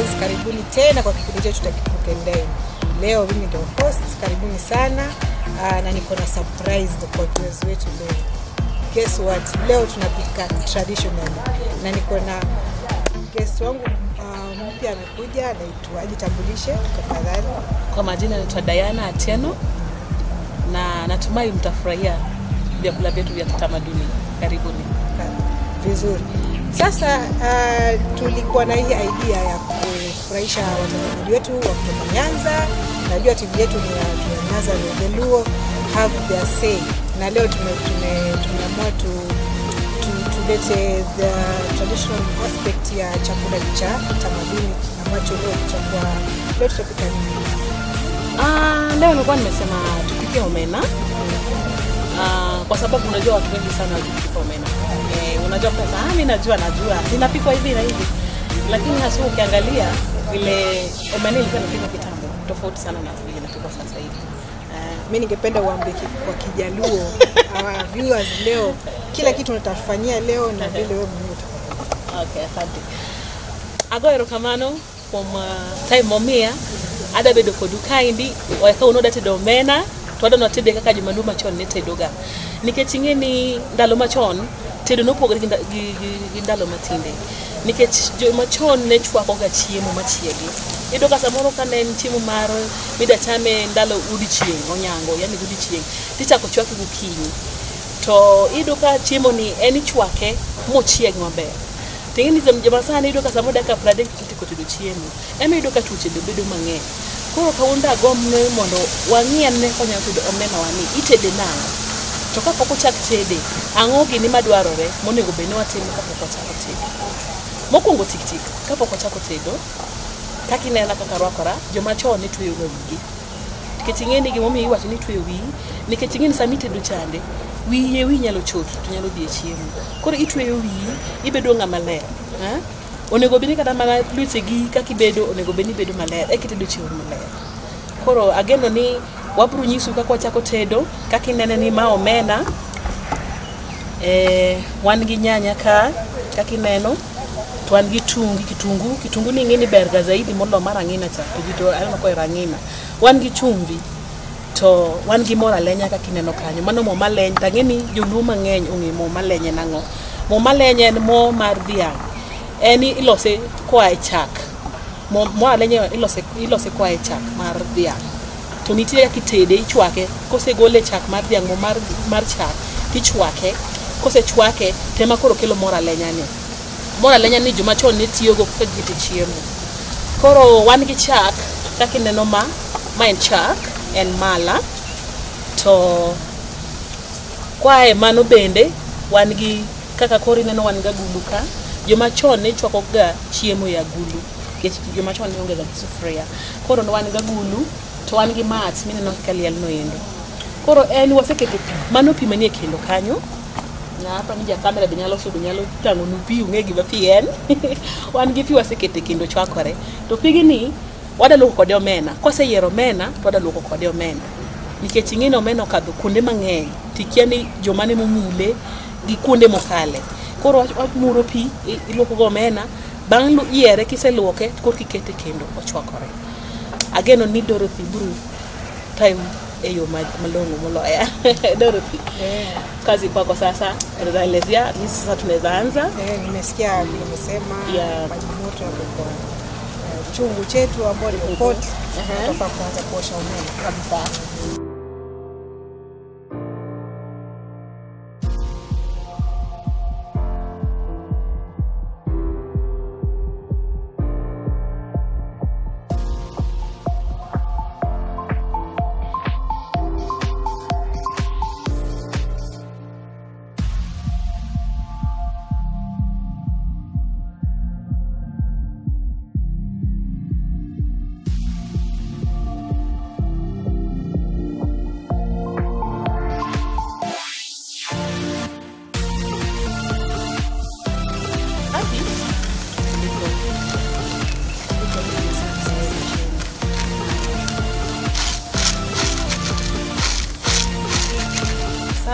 Viewers, karibuni tena kwa kipindi chetu cha Cook and Dine. Leo mimi ndio host, karibuni sana. Na niko na surprise kwa viewers wetu leo. Guess what? Leo tunapika traditional na niko na guest wangu mpya amekuja, anaitwa, ajitambulishe tafadhali. Kwa majina naitwa Diana Atieno na natumai mtafurahia vyakula vyetu vya kitamaduni. Karibuni. Vizuri. Sasa tulikuwa na hii idea ya kufurahisha watazamaji wetu wa kutoka Nyanza. Najua TV yetu ni ya watu wa Nyanza, the Luo have their say. Na leo tumeamua tulete the traditional aspect ya chakula cha tamaduni ambacho leo tutakuwa, leo tutapika nini? Leo nilikuwa nimesema tupike omena. Kwa sababu unajua watu wengi sana hawajui omena. Unajua pesa, mimi najua inapikwa hivi na hivi. Lakini hasa ukiangalia vile omena ilikuwa inapikwa kitambo, tofauti sana na vile inapikwa sasa hivi. Mimi ningependa uambie kwa Kijaluo our viewers leo kila kitu unatafanyia leo na vile wewe mwenyewe utafanya. Okay, asante. Ago erokamano kuom time momia ada bedo kodu kaendi wakawuono wadwa tedo omena to wadwa ni watede kaka jomaluo machon ne tedoga. Nikech ing'e ni ndalo machon tedo nopogore gi ndalo matinde. Nikech jomachon ne chwako ga chiemo machiegi. Iyudo ka samoro ka ne en chiemo mar mida chame ndalo odiochieng' onyango, yani godiochieng' tichako chwake gokinyi. To iyudo ka chiemo ni en ichwake mochieg maber. To ing'e ni joma sani iyudo ka samoro dakika 30 titieko tedo chiemo. Ema iyudo ka tuoche be bedo mang'eny. Koro kawuono dagomb ni mondo wang'i ane kaka wanyalo tedo omena wa ni, itede nang'o? To kapok ochak tede, ang'o gini madwarore monego bed ni watimo kapok wachako tedo? Mokwongo tik tik, kapok wachako tedo, kaka inena kaka arwakora, joma chon ne tweyo ga wigi. Nikech ing'e ni gimomiyo iwacho ni itweyo wiyi, nikech ing'e ni sama itedo chande, wiyi wiyi nyalo chot to nyalo dhi e chiemo. Koro itweyo wiyi, ibedo ng'ama ler. Onego bed ni kata mana lwetegi kaka ibedo, onego bed ni ibedo maler, eka itedo chiemo maler. Koro ageno ni wabiro nyisu kaka wachako tedo, kaka inene ni ma omena, wan gi nyanya ka, kaka ineno, to wan gi kitungu, kitungu ni ing'e ni ber ga zaidi molo mar ang'ina cha, to ji to aneno kohero ang'ina. Wan gi chumvi, to wan gi mor alenya kaka ineno kanyo, mano mo maleny, to ang'e ni joluo mang'eny ong'e mo maleny en ang'o. Mo maleny en mo mar dhiang', en ilose koa e chak. Mo alenya ilose koa e chak mar dhiang'. To nitie kaka itede, ichwake, kosegole chak mar dhiang', mo mar chak, tichwake, kosechwake, tema koro kelo mor alenya ni. Mor alenya ni joma chon ne tiyogo kaka giketo chiemo. Koro wan gi chak, kaka ineno ma en chak, en mala, to koa e mano bende, wan gi, kaka koro ineno wan gi agulu ka, joma chon ne chwako ga chiemo e agulu, nikech joma chon ne onge ga gi sufuria. Koro wan gi agulu, to wan gi mach mineno kaka liel no endo. Koro en waseketo pi, mano pi manie kendo kanyo. Na hapa ni ja kamera be nyalo sudo, nyalo tang'onu pi, ung'e gima pi en. Wan gi pi wasekete kendo chwakore. To pigni wadwa luoko kode omena. Koseyiero omena, to wadwa luoko kode omena. Nikech ing'e ni omena okadho kuonde mang'eny, tikia ni joma ne momule gi kuonde mokale. Koro wamuro pi, iluoko go omena, bang' yiere kiseluoke, korka ikete kendo ochwakore. Ageno ni Dorothy biro tayo e yo malong'o moloya. Dorothy, kazi kwako sasa, unaweza at least sasa tunaweza anza. Nimesikia vile umesema, maji moto yako kwa chungu chetu ambao ni pot, tutafaa kuanza kuosha omena kabisa.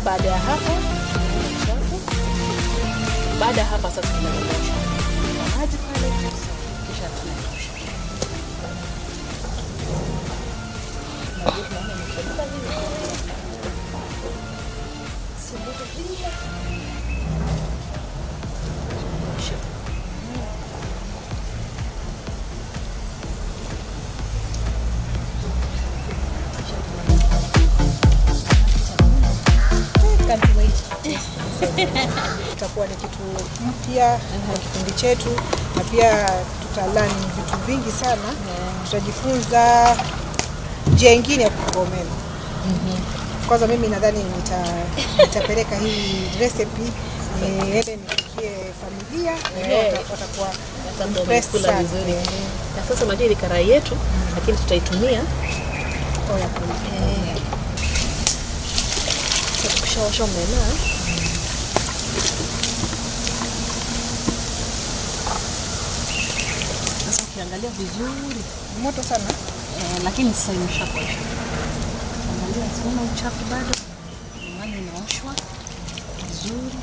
Baada ya hapo, baada ya hapa sasa tunadondosha maji pale, kisha tunakosha. Itakuwa ni kitu mpya kwa kipindi chetu, na pia tutalearn vitu vingi sana. Tutajifunza njia ingine ya kupika omena. Kwanza mimi nadhani nitapeleka hii recipe niende nipikie familia, watakuwa impressed Kula sana. vizuri. Na sasa unajua ile karai yetu, lakini tutaitumia Oh, ya kuitumia. Sasa tukishaosha omena. Sasa ukiangalia vizuri Moto sana. Lakini sasa imeshakuosha. Angalia, siona uchafu bado. Maana inaoshwa vizuri.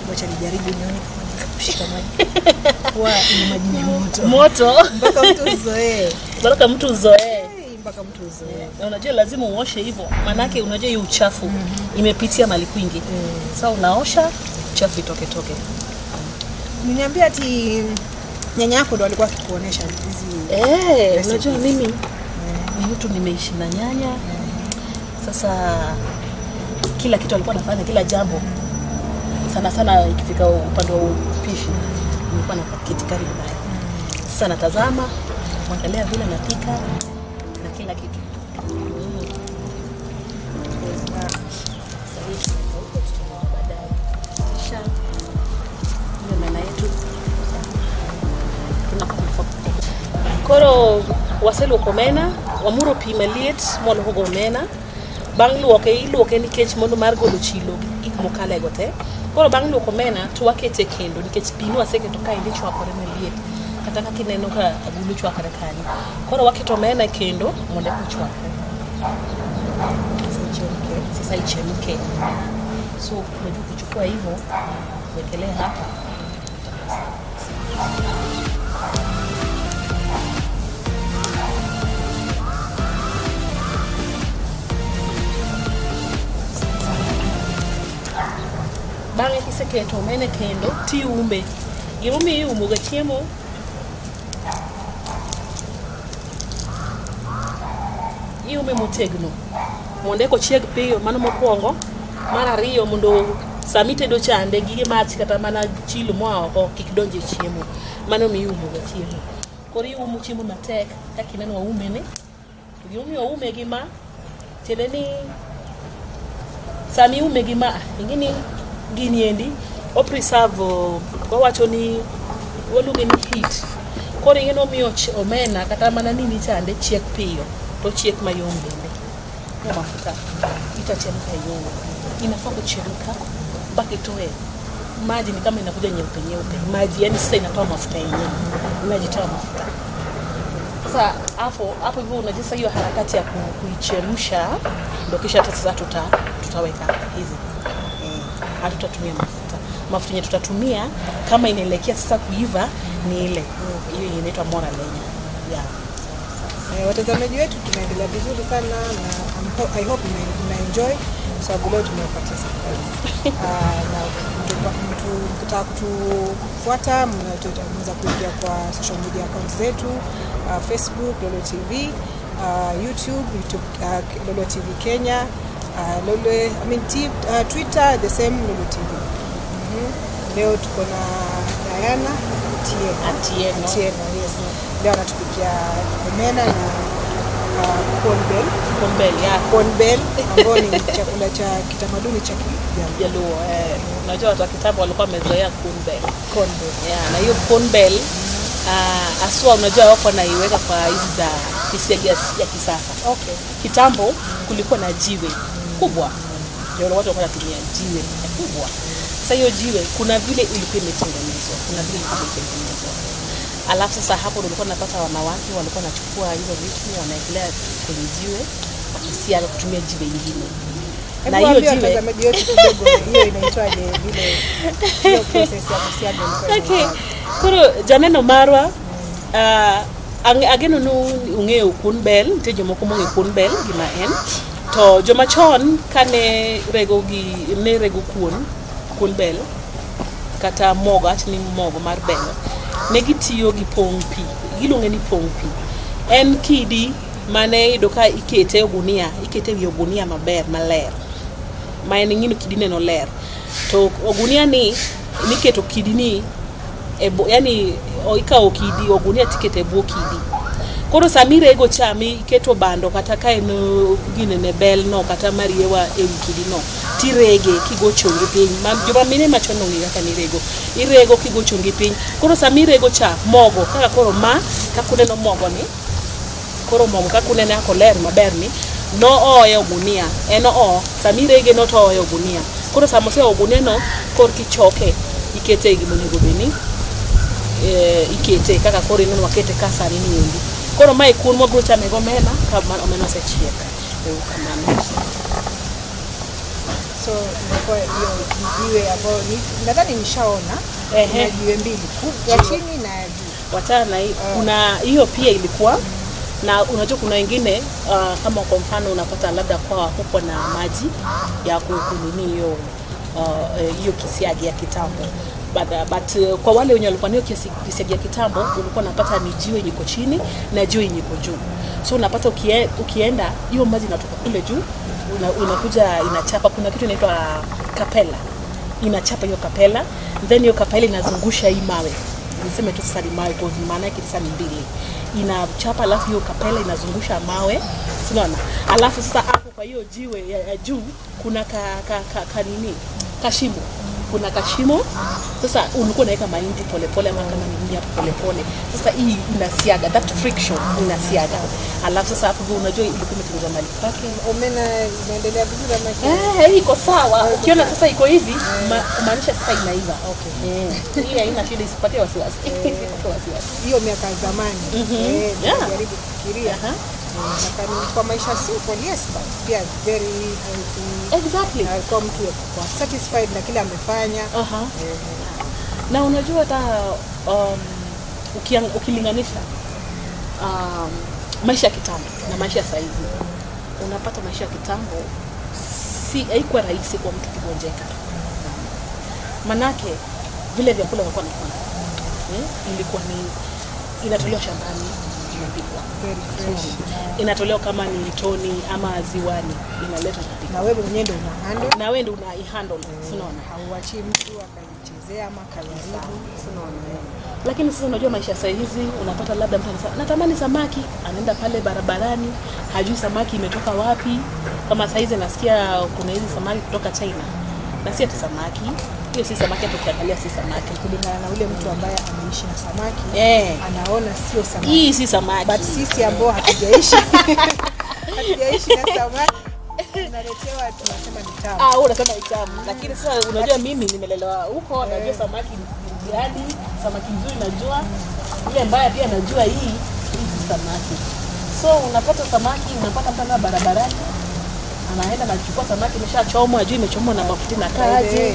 Wacha nijaribu nione kama naweza kushika maji. Huwa ni maji ni moto. Moto. Mpaka mtu uzoee. Mpaka mtu uzoee. Hey, mpaka mtu uzoee. Na unajua lazima uoshe hivyo, maanake unajua hiyo uchafu imepitia mali kwingi. Sasa unaosha uchafu itoke toke. Niniambia ati nyanya yako ndo alikuwa akikuonesha hizi recipes. Unajua mimi ni mtu nimeishi na nyanya. Sasa kila kitu alikuwa anafanya, kila jambo. Sana sana ikifika upande wa upishi nilikuwa na kiti karibu naye. Sasa natazama, kuangalia vile anapika na kila kitu. Sasa hii tunaweka huko, tutanoa baadaye. Kisha hiyo omena yetu Koro waseluoko omena, wamuro pi maliet mwaluoko go omena. Bang' luoke, iluoke nikech mondo mar golo chilo gi gik mokalego te. Koro bang' luoko omena to wakete e kendo nikech pi nwaseketo kaendi chwakore maliet. Kata kaka ineno ka agulu chwakore kanyo. Koro waketo omena e kendo mondo eka ochwakre. Sasa ichemke. So unajua ukichukua hivyo wekelea hapa. Bang'e kiseketo omena e kendo tiume. Gimomiyo iumo ga chiemo iume motegno mondo eka ochieg piyo, mano mokwongo. Mar ariyo mondo sama itedo chande gige mach kata mana chilo moa oko kik donj e chiemo. Mano miyo iumo ga chiemo. Koro iumo chiemo matek kaka ineno waume ni. To gimomiyo waume gi ma, tiende ni sama iume gi ma, ing'e ni gini endi o preserve, wawacho ni waluonge ni heat. Koro ing'e ni omiyo omena kata mana nini chande chiek piyo to chiek mayom bende. Kwa mafuta itachemka yom. Inafaa kuchemka mpaka itoe maji, ni kama inakuja nyeupe nyeupe. Maji yani sasa inatoa mafuta yenyewe. Inajitoa mafuta. Sasa hapo hivyo unajua sasa hiyo harakati ya kuichemsha ndio kisha hata sasa tutaweka hizi. Hatutatumia mafuta. Mafuta yenye tutatumia kama inaelekea sasa kuiva ni ile. Hiyo inaitwa mora lenya. Yeah. Watazamaji wetu tunaendelea vizuri sana na I hope mna enjoy kwa sababu leo tumewapatia surprise. Na mkitaka kutufuata mnaweza kuingia kwa social media accounts zetu, Facebook Lolwe TV, YouTube Lolwe TV Kenya, Lolwe, I mean, Twitter the same Lolwe TV. Leo tuko na Diana Atieno. Atieno, yes. Leo anatupikia omena na cornbell. Cornbell, yeah. Cornbell ambayo ni chakula cha kitamaduni cha Kijaluo. Unajua watu wa kitambo walikuwa wamezoea cornbell. Cornbell. Yeah, na hiyo cornbell aswa unajua wako wanaiweka kwa hizi za kisiagi ya kisasa. Okay. Kitambo kulikuwa na jiwe kubwa. Ndio watu walikuwa wanatumia jiwe kubwa. Sasa hiyo jiwe kuna vile ilikuwa imetengenezwa, kuna vile ilikuwa imetengenezwa. Alafu sasa hapo ndio ulikuwa unapata wanawake walikuwa wanachukua hizo vitu wanaekelea kwenye jiwe wakisiaga kutumia jiwe nyingine. Na hiyo jiwe watazamaji wetu kidogo, hiyo inaitwaje vile hiyo process ya kusiaga ilikuwa? Okay. Koro janeno marwa ageno nu ung'eyo kuon bel, nitie jomoko mong'eyo kuon bel gima en. To joma chon kane rego gi ne rego kuon bel kata mogo, awach ni mogo mar bel, Ne gitiyo gi pong' pi, giluonge ni pong' pi. En kidi mane iyudo ka ikete ogunia, ikete wi ogunia maber maler. Ma en ing'ino kidi neno ler. To ogunia ni niketo kidi ni e yani ikawo kidi ogunia tikete e bwo kidi. Koro sama irego cha iketo bando kata ka en ginene bel no kata mariewa e wi kidi no tirege kigo chongi piny. Joma mine machon ong'e kaka nirego. Irego kigo chongi piny. Koro sama irego cha mogo kaka koro ma kaka uneno mogo ni koro mogo kaka unene kaka oler maber ni no oye ogunia. En oo sama irege no to oye ogunia. Koro sama ose ogunia no korki choke ikete e gima onego bed ni ikete kaka koro ineno wakete ka sani ni endi. Koro mae kuon mwabiro chame gi omena ka omena osechiek. Kamano. So imekuwa hiyo jiwe ambayo nadhani nishaona. Kuna jiwe mbili, ya chini na ya juu. Wachana na hii. Kuna hiyo pia ilikuwa na unajua kuna wengine kama kwa mfano unapata labda kwa huko na maji ya kunini hiyo hiyo kisiagi ya kitambo. But kwa wale wenye walikuwa nayo kisiagi ya kitambo ulikuwa unapata ni jiwe iko chini na jiwe iko juu. So unapata ukienda hiyo maji inatoka kule juu unakuja inachapa, kuna kitu inaitwa kapela. Inachapa hiyo kapela, then hiyo kapela inazungusha hii mawe. Niseme tu sasa ni mawe kwa maana yake sasa ni mbili. Inachapa alafu hiyo kapela inazungusha mawe. Unaona? Alafu sasa hapo kwa hiyo jiwe ya juu kuna ka nini? Kashimo. Kuna kashimo. Sasa ulikuwa unaweka mahindi polepole ama kama ni hapo polepole. Sasa hii inasiaga, that friction inasiaga. Alafu sasa hapo unajua ilikuwa imetengenezwa mahali pake. Omena inaendelea vizuri ama iko sawa. Ukiona sasa iko hivi maanisha sasa inaiva. Okay. Hii haina shida, isipatie wasiwasi. Hiyo miaka ya zamani. Jaribu kufikiria. Kwa maisha simple, yes, but pia very healthy. Exactly. Alikuwa mtu kwa satisfied na kile amefanya. Na unajua hata ukilinganisha maisha ya kitambo na maisha sasa hivi, unapata maisha ya kitambo si haikuwa rahisi kwa mtu kugonjeka. Manake vile vyakula walikuwa wanakula ilikuwa ni inatolewa shambani inapikwa. Very fresh. Inatolewa kama ni mtoni ama ziwani, inaletwa kupikwa. Na wewe mwenyewe ndio una handle. Na wewe ndio una handle, unaona? Hauachi mtu akaichezea ama akaharibu, unaona? Lakini sasa unajua maisha sasa hizi unapata labda mtu anasema natamani samaki, anaenda pale barabarani, hajui samaki imetoka wapi. Kama sasa hizi nasikia kuna hizi samaki kutoka China. Na si ati samaki, hiyo si samaki, hata ukiangalia si samaki. Kulingana na ule mtu ambaye ameishi na samaki, anaona sio samaki. Hii si samaki. But sisi ambao hatujaishi na samaki, tunaletewa tunasema ni tamu. Ah, unasema ni tamu. Lakini sasa unajua mimi nimelelewa huko, najua samaki ni gani, samaki nzuri najua, ile mbaya pia najua hii si samaki. So unapata samaki, unapata mtu barabarani anaenda anachukua samaki imeshachomwa, ajui imechomwa na mafuta na kaji.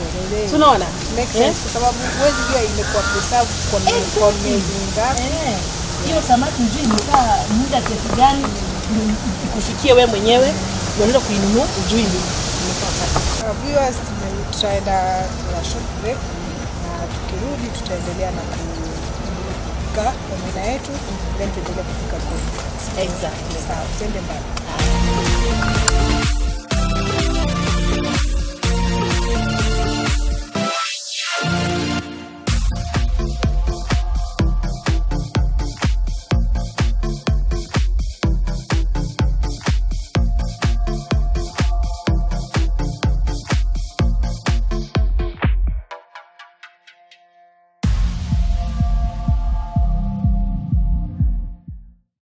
So unaona? Make sense kwa sababu huwezi jua imekuwa preserved kwa miezi mingapi. Hiyo samaki hujui imekaa muda kiasi gani ikufikie wewe mwenyewe, unaweza kuinunua hujui ni imetoka. Viewers, tutaenda for a short break na tukirudi tutaendelea na kupika omena yetu, then tuendelee kupika kuku. Exactly. Sawa, usiende mbali.